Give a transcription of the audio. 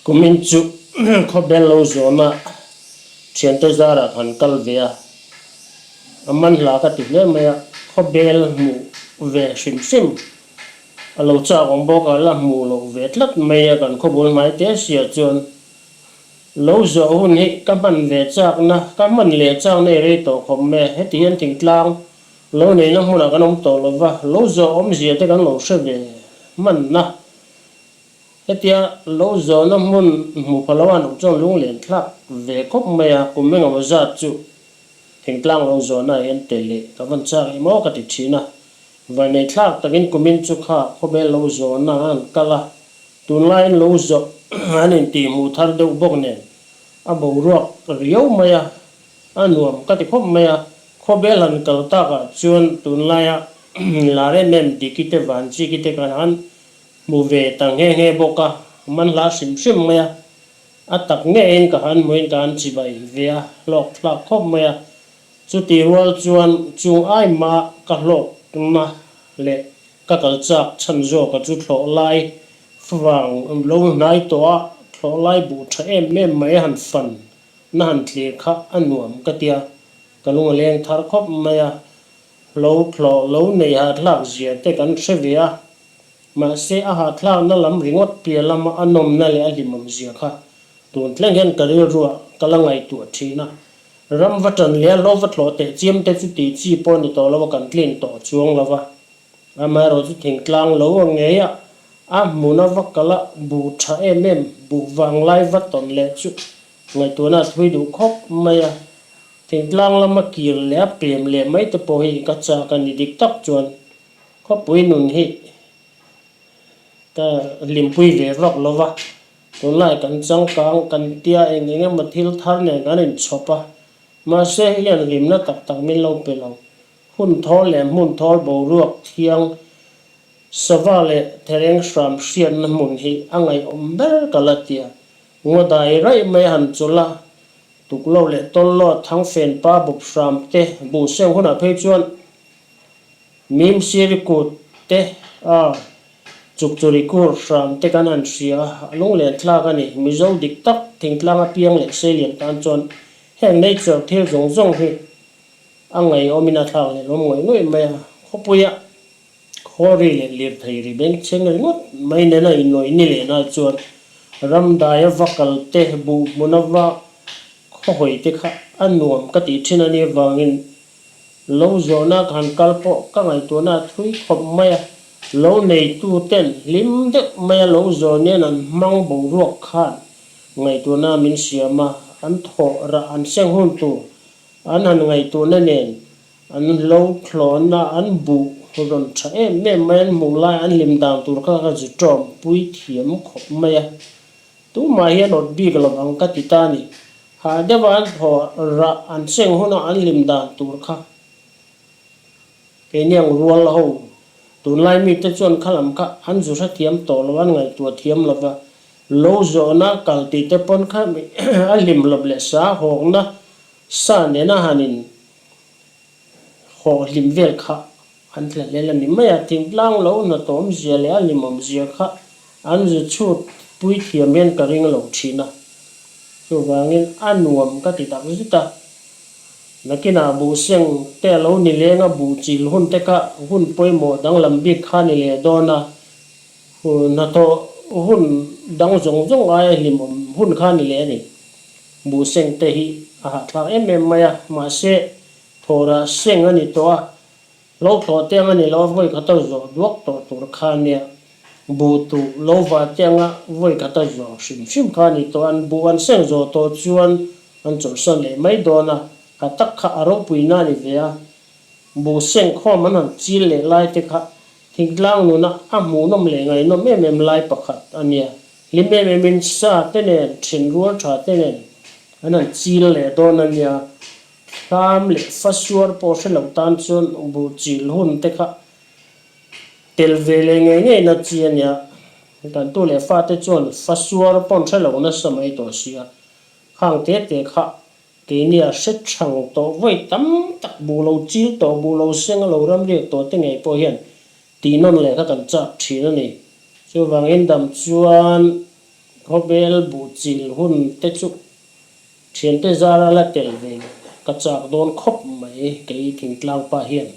Kumin chu khawbel lo zawna thiante zarah kan kal ve a, a manhla ka ti hle mai a, khawbel hmuh ve hrim hrim a lo chak awm bawk a, la hmuh loh ve tlat mai a kan khawbul hmai te siah chuan lo zawh hun hi ka hman ve chakna, ka hman leh chakna i rei tawh khawp mai a, heti hian thingtlang lo neihna hmunah kan awm tawh lova, lo zawh awmzia te kan lo hre ve hmanna. Hetia lo zawhna hmun hmu pha lo an awm chuan lunglen thlak ve khawp mai a, kum engemaw zat chu thingtlang lo zawhna ah hian tel leh ka van chak em aw ka ti thin a. Vannei thlak takin kumin chu kha khawbel lo zawhna an kal a, tunlaiin lo zawh an intih hmuh thar deuh bawk nen a boruak riau mai a, a nuam ka ti khawp mai a. Khawbel han kal takah chuan tunlaia lar em em Diki te Vanchiki te kan han Hmu ve ta nghe nghe bawk a, man hla hrim hrim mai a, a tak ngeiin ka han hmuin ka han chibai ve a, hlawk thlak khawp mai a. Chuti rual chuan chung ai mah ka hlawkna leh ka kal chak chhan zawka chu thlawh lai vang lo hnai tawh a, thlawh lai buh tha em em mai han fan na han thlir kha a nuam ka tia, ka lung a leng thar khawp mai a, hlo thlawh lo nei hahthlak zia te kan hre ve a. Mahse, a hahthlakna lam ringawt piah lama a nawmna leh a hlimawm zia kha tun thleng hian ka rilruah ka la ngaihtuah thin a. Ram va tan leh a hlo va thlawh teh chiam te chu tih chi pawh ni tawh lo a kan tlin tawh chuang lo va. Amaherawh chu thingtlang lo a ngei a, a hmuna va kal a buh tha em em, buh vanglai va tawn leh chu ngaihtuahna a thui duh khawp mai a. Thingtlang lama kir leh a pem leh mai te pawh hi ka chak a ni dik tak chuan Khawpui nun hi ka hlimpui ve vak lo va, tunlai kan changkang kan tia eng eng emaw thil thar nen kan inchhawp a, mahse hei hian hlimna tak tak min lo pe lo. Hun thawl leh hmun thawl boruak thiang sava leh thereng hram hriatna hmun hi a ngaihawm ber ka la tia. Ngaw dai raih mai a han chawlh a, tuklo leh tawllo thangfen pa bawp hram te buh seng hunah phei chuan Mim siri kut te a chukchuri kur hram te kan han hria a, a lunglen thlak a ni. Mizo dik tak thingtlang apiang leh seilian tan chuan heng nature thil zawng zawng hi a ngaihawmin a thlak leh lawm ngawih ngawih mai a. Khawpuia khawri leh lirthei ri bengchheng ringawt mai nena inawih ni leh nai chuan ramdaia va kal te, buh hmuna va khawhawi te kha a nuam ka tih thin a nih avangin Lo zawhna ka han kal pawh ka ngaihtuahna a thui khawp mai a, lo neitu ten hlim deuh mai a lo zawh nen an hmang boruak khan ngaihtuahna min siam a, an thawh rah an seng hun tur an han ngaihtuahna nen an lo thlawhna an buh rawn tha em em mai an hmuh lai an hlim dan tur kha ka zu tawm pui thiam khawp mai a, tumah hian awt bik lo ang ka ti ta a ni. Hah deuha an thaw rah an seng huna an hlim dan tur kha keiniang rual ho tunlai mite chuan kha lam kha an zu hrethiam tawh lo an ngaihtuah thiam lo va, lo zawhna kal tih te pawn kha a hlim hlawp leh sa hawkna sa nena han in Haw hlim vel kha an tla hlel a ni mai a, thingtlang lo hnatawm zia leh a hlimawm zia kha an zu chhut pui thiam hian ka ring lo thin a, chuvangin a nuam ka ti tak zet a. Nakinah buh seng te a lo ni leng a, buh chil hun te kha hun pawimawh danglam bik kha ni leh dawn a, hnathawh hun dang zawng zawng aia hlimawm hun kha ni leh a ni. Buh seng te hi a hahthlak em em mai a, mahse Thawhrah seng a ni tawh a, lo thlawh te ang a ni lo a, vawi khata zawh duak tawh tur kha a nia. Buh tuh lo vah te anga vawi khata zawh hrim hrim kha a ni tawh a, an buh an seng zawh tawh chuan an chawlhsan leh mai dawn a, kha tak kha a ropuina a ni ve a. Buh seng khawm an han chil leh lai te kha thingtlang nuna a hmuhnawm leh ngaihnawm em em lai pakhat a nia. Hlim em emin sa te nen, thenrual tha te nen an han chil leh dawn a nia. Thlam leh fasuar pawh hre lo tan chuan buh chil hun te kha tel ve leh ngei ngei na chi a nia. Kan tu leh fate chuan fasuar pawn hre lo nasa mai tawh sia. Khang te te kha keini a hre thang tawh vawi tam tak buh lo chil tawh, buh lo seng a lo ramriak tawh te ngei pawh hian tihnawn leh kha kan chak thin a ni. Chuvangin dam chuan. Khawbel buh chil hun te chu thiante zara la tel ve ka chak dawn khawp mai kei thingtlang pa hian.